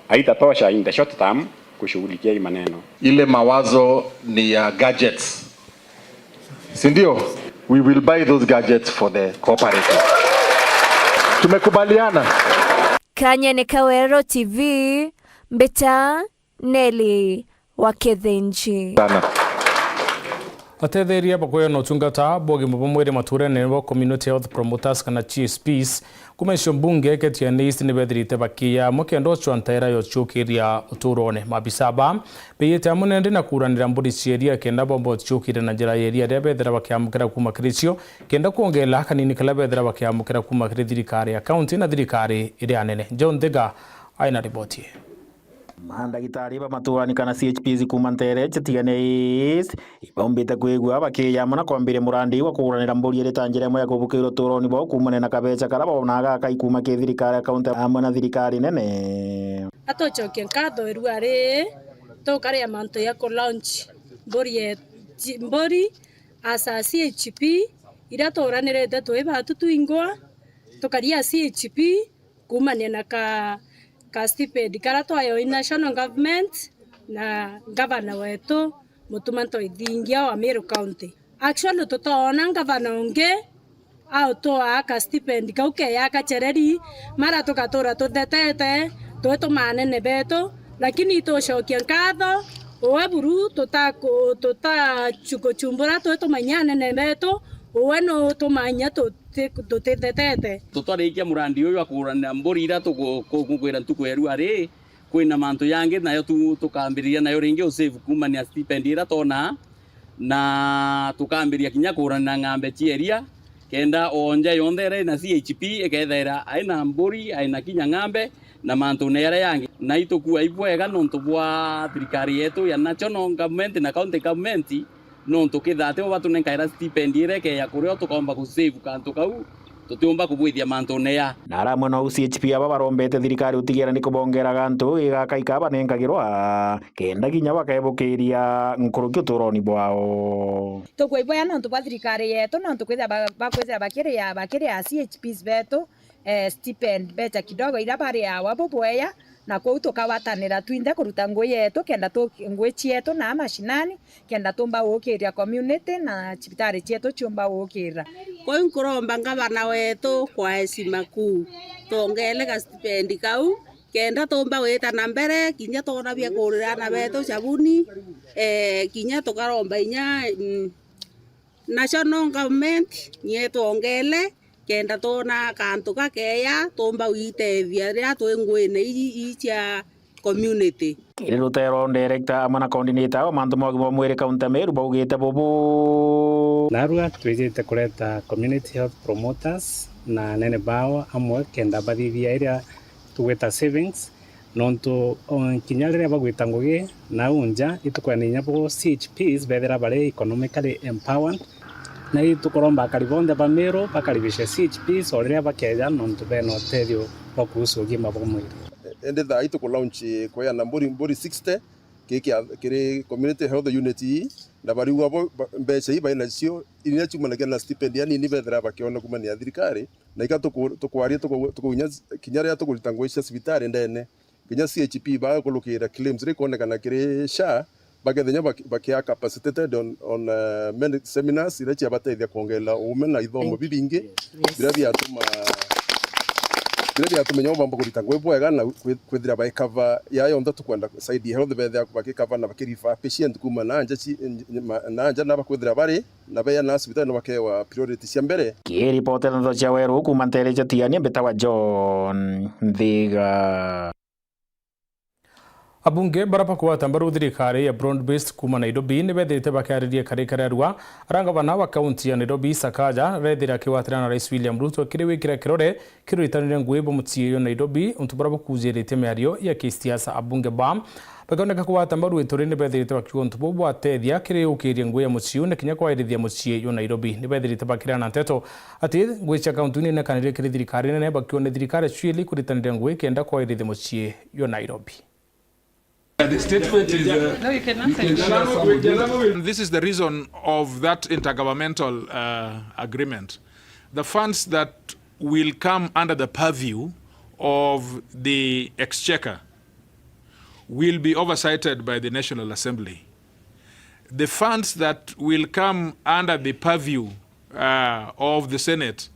haitatosha in the short term kushughulikia hii maneno. Ile mawazo ni ya gadgets. Si ndio? We will buy those gadgets for the cooperative. Tumekubaliana? Kanyene Kawerero T V, Mbita, Nelly wa Kithinji. Sana. Atetheria bakweyana utungata bwa ugima bwa mwiri maturene nibo Community Health Promoters kana C H Ps, kuma icio mbunge Ketiani East nibethirite bakiya amwe kenda ucwa ntaira ya uciukiria uturone. Maabisa ba beyite amwe nende na kuranira mburi cia iria kenda bomba uciukiria na njira ya iria riria bethira bakiamukira kuma kiri cio, kenda kwongela kanini karia bethira bakiamukira kuma kiri thirikari ya kaunti na thirikari iria nene. John Thiga aina riboti ii. Mandagitari ba maturani kana C H Ps kuma ntere cia Tigania East ibaumbite kwigua bakiyama na kwambiria murandi wa kuguranira mburi iri ta njira imwe ya kubukiira uturoni bwao kuumania na kabeca karia bonaga gakai kuma ki thirikari ya kaunti amwe na thirikari nene. Atucokia nkatho irua rii tukaria mantu ya ku launch mburi ye-, ji-, mburi as a C H P iria turanirite twi batu twingwa, tukaria C H P kuumania na ka, ka stipend karia twayo i national government na ngavana wetu Mutuma Ntoi Thingia wa Meru County. Actually, tutoona ngavana ungi autwaa ka stipend kau keya kacereri, mara tugatura tuthetete twi tumanene betu, lakini itucokia nkatho uwe buru tutaku-, tutachukuchumbura twi tumanyia anene betu, uwe nutumanyia tu-, ti-, tutithetete. Tutwarikia murandi uyu wa kuguranira mburi iria tuku-, ku-, kukwira ntuku ya rua ri, kwina mantu yangi nayo tu-, tukambiriria nayo ringi u save kuumania stipend iria twonaa, na tukambiria kinya kuguranira ng'ambe cia iria, kenda o nja yonthe iria ina C H P ikethaira aina mburi, aina kinya ng'ambe na mantune jaria jangi. Na itukua ibwega nontu bwa thirikari yetu ya national government na county government, nontu kethira ti bo batunenkaira stipend iria ikeeja kurio tukoomba ku save kantu kau, tutiumba kubwithia mantune ya. Na aramwe nou C H P aba barombete thirikari utigira ni kubongera gantu igakai kabanenkagirwa, kenda kinya bakebukiria nkuruki uturoni bwao. Tukwibwea nontu bwa thirikari yetu, nontu kwithira ba-, bakwithira bakiria, bakiria C H Ps betu, eh, stipend, mbeca kidogo iria bariawa bubwea, na kwou tukawatanira twinthe kuruta ngui yetu, kenda tu-, ngui cietu na mashinani, kenda tumba gukiria community na cibitari cietu ciumba gukira. Kwou nkuromba ngavana wetu kwa heshima kuu, twongele ga stipend kau, kenda tumba gwita na mbere, kinya twona bia kurira ana betu cabuni, eh, kinya tukaromba inya, mm, national government nietwongele, kenda twona kantu gakeya tumba gwitethia riria twi nguine ii, ii cia community. Kiri rutero director amwe na coordinator wa mantu ma ugima bwa mwiri kaunti ya Meru baugite bubu. Narua twijite kureta community health promoters na anene bao amwe kenda bathithia iria tugwita savings, nontu, o, kinya riria bagwita ngugi nau nja, itukwenda inya bo C H Ps bethira bari economically empowered, na itukuromba akari bonthe ba Meru bakaribishe C H Ps o riria bakeja, nontu bena utethio bwa kuhusu ugima bwa mwiri. Indi thaa ii tuku launch kweana mburi, mburi sixty ki kia, kiri community health unit ii, na bariuga bo, ba, mbeca ii bainacio, iria ciumanagia na stipend ya nini bethira bakiona kumania thirikari, na ika tuku-, tukwaria tuku-, tukunya kinya riria tukurita ngugi cia cibitari ndene, kinya C H P baga kurukira claims iria ikonekana kiri SHA, bakethenya baki-, bakia capacitated on, on, uh, many seminars iria ciabatethia kwongerera uume na ithomo bibingi biria biatuma, biria biatuma inya bamba kurita ngugi bwega na kwi-, kwithira bai cover ya yonthe tukwenda side health, bethia baki cover na baki refer patient kuma na nja ci-, ma-, na nja na bakwithira bari na beya na cibitari no bakewa priority cia mbere. Kiripotera Ndeto cia Weru kuma ntere cia Tigania, mbitawa John Nthiga. Abunge bara bakugwata mbaru thirikari ya broad based kuma Nairobi nibethirite bakiariria kari karia rua ara ngavana wa kaunti ya Nairobi Sakaja rethira akigwatira na Rais William Ruto kiri wikira kirore kiri uritanire ngugi bwa mucii yo Nairobi, untu buria bukujiritie miario ya kisiasa. Abunge ba bakioneka kugwata mbaru ituri nibethirite bakiuga untu buu bwatethia kiri gukiria ngugi ya mucii na kinya kwairithia mucii yo Nairobi. Nibethirite bakirana nteto ati ngugi cia kaunti ninekanire kiri thirikari nene, bakiuga ni thirikari cwili kuritanire ngugi kenda kwairithia mucii yo Nairobi. The statement is, uh, No, you cannot you can say share that. Some of it. And this is the reason of that intergovernmental, uh, agreement. The funds that will come under the purview of the exchequer will be oversighted by the National Assembly. The funds that will come under the purview, uh, of the Senate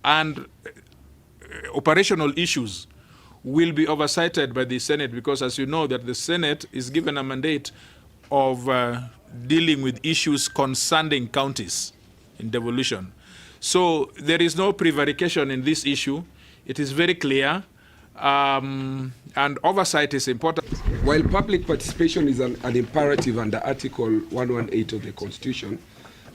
and, uh, operational issues will be oversighted by the Senate, because as you know that the Senate is given a mandate of, uh, dealing with issues concerning counties in devolution. So there is no prevarication in this issue. It is very clear. Um, and oversight is important. While public participation is an, an imperative under Article one one eight of the Constitution,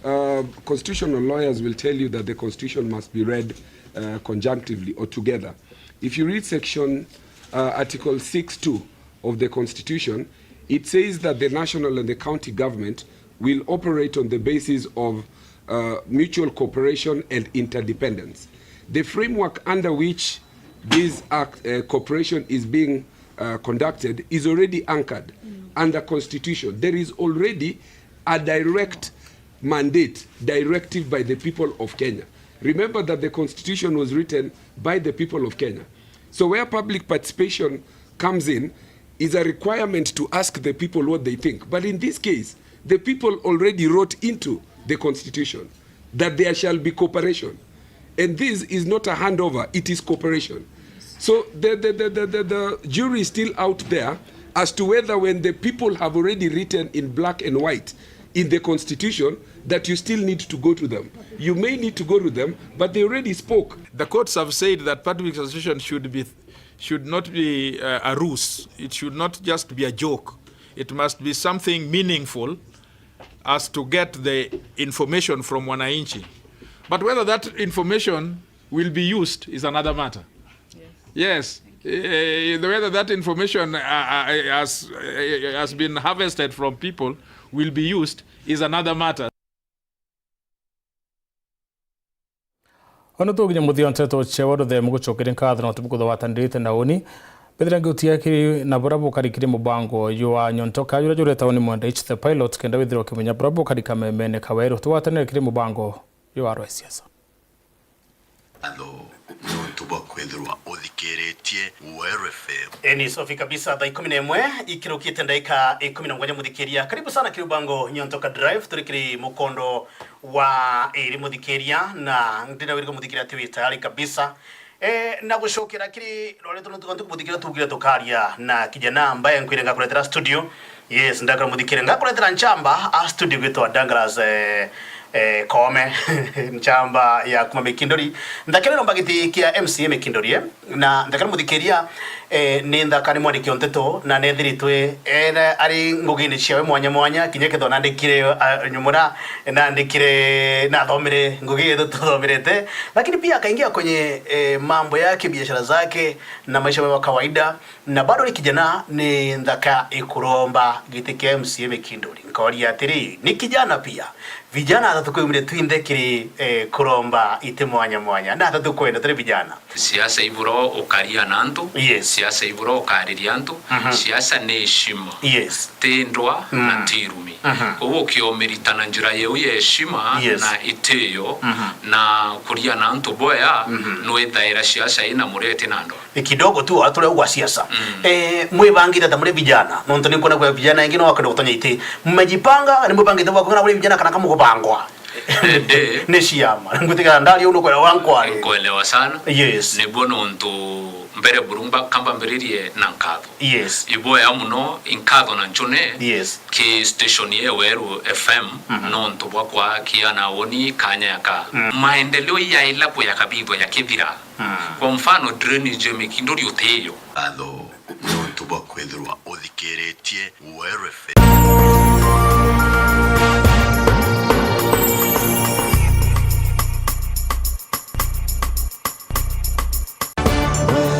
uh, constitutional lawyers will tell you that the Constitution must be read, uh, conjunctively or together. If you read section, uh, Article six two of the Constitution, it says that the national and the county government will operate on the basis of, uh, mutual cooperation and interdependence. The framework under which this act, uh, cooperation is being, uh, conducted is already anchored under Constitution. There is already a direct mandate, directive by the people of Kenya. Remember that the Constitution was written by the people of Kenya. So where public participation comes in is a requirement to ask the people what they think. But in this case, the people already wrote into the Constitution that there shall be cooperation. And this is not a handover, it is cooperation. So the, the, the, the, the, the jury is still out there as to whether, when the people have already written in black and white in the Constitution that you still need to go to them. You may need to go to them, but they already spoke. The courts have said that public participation should be, should not be, uh, a ruse. It should not just be a joke. It must be something meaningful as to get the information from wananchi. But whether that information will be used is another matter. Yes. Eh, the, whether that information, uh, uh, has, uh, has been harvested from people will be used is another matter. Ono tuginya muthia nteto cewa ruthemu gucokeria nkatho na utubu kuthwatanirite na uni. Bethira ngiutia kiri na bura bukari kiri mubango jwa nyontoka jura jureta uni mwenda H the pilot, kenda withirwa ukimenya bura bukari kamemene kaweru. Tuwatanire kiri mubango jwa rwa siasa. Ngatho nontu bwa kwithirwa uthikiritie Weru F M. Eni, safi kabisa, thaa ikumi na imwe ikirukite ndaika ikumi na mugwanja, muthikiria. Karibu sana kiri mubango Nyontoka Drive, turi kiri mukondo wa iri, muthikiria, na ndina wirika muthikiria ati wi tayari kabisa. Eh, na gucokera kiri rwari tuno tukantu kumuthikiria, tugire tukaria na kijana ambaye nkwire ngakuretera studio. Yes, ndakara muthikiria, ngakuretera nchamba a studio gwitwa Douglas, eh, eh, Koome. Nchamba ya kuma Mikindori. Nthakere nomba giti kia M C A Mikindori, eh? Na nthakere muthikiria, eh, ni nthaka ni mwandiki o nteto, na nethiritwe, eh, na ari ngugine ciawe mwanya mwanya, kinya kethwa nandikire, ah, nyumura, nandikire, nathomire ngugi yetu tuthomerete, lakini pia akaingia kwenye, eh, mambo ya kibiashara zake na maisha ya kawaida. Na bado ni kijana, ni nthaka ikuromba giti kia M C A Mikindori. Nkoria atiri, ni kijana pia? Vijana atatu kwimire twinthe kiri, eh, kuromba iti mwanya mwanya. Na atatu kwenda turi vijana. Siasa iburo ukaria na antu. Yes. Siasa iburo ukariria antu. Mhm. Siasa ni heshima. Yes. Ti ndwa na, mhm, ti irumi. Mhm. Koguo ukiomirita na njira yeu ya heshima, yes, na itiyo, mhm, na kuria na antu bwea, mhm, nwithaira siasa ina muria iti na ndwa. Ni kidogo tu, watu leo kwa siasa. Mm. Eh, mwibangite ata muri vijana? Nontu ni kuona kwa vijana wengi no wakwenda gutonya iti. Mmejipanga, ni mwibangite bwa kuona muri vijana kana kamugubangwa? Ende. Ni ciama. Ngutiga ndari uno kwa wankwari. Nkuelewa sana. Yes. Niguo nontu mbere buru mba-, kamba mbiririe na nkatho. Yes. Iboya muno, inkatho na ncune. Yes. Ki station ye Weru F M, mhm, nontu bwa kwakia na woni kanya yaka. Mm. Maendeleo yaila bweyakabithwa yakithira. Mm. Kwa mfano, drainage ya Mikindori utiyo. Ngatho nontu bwa kwithirwa uthikiritie Weru F M.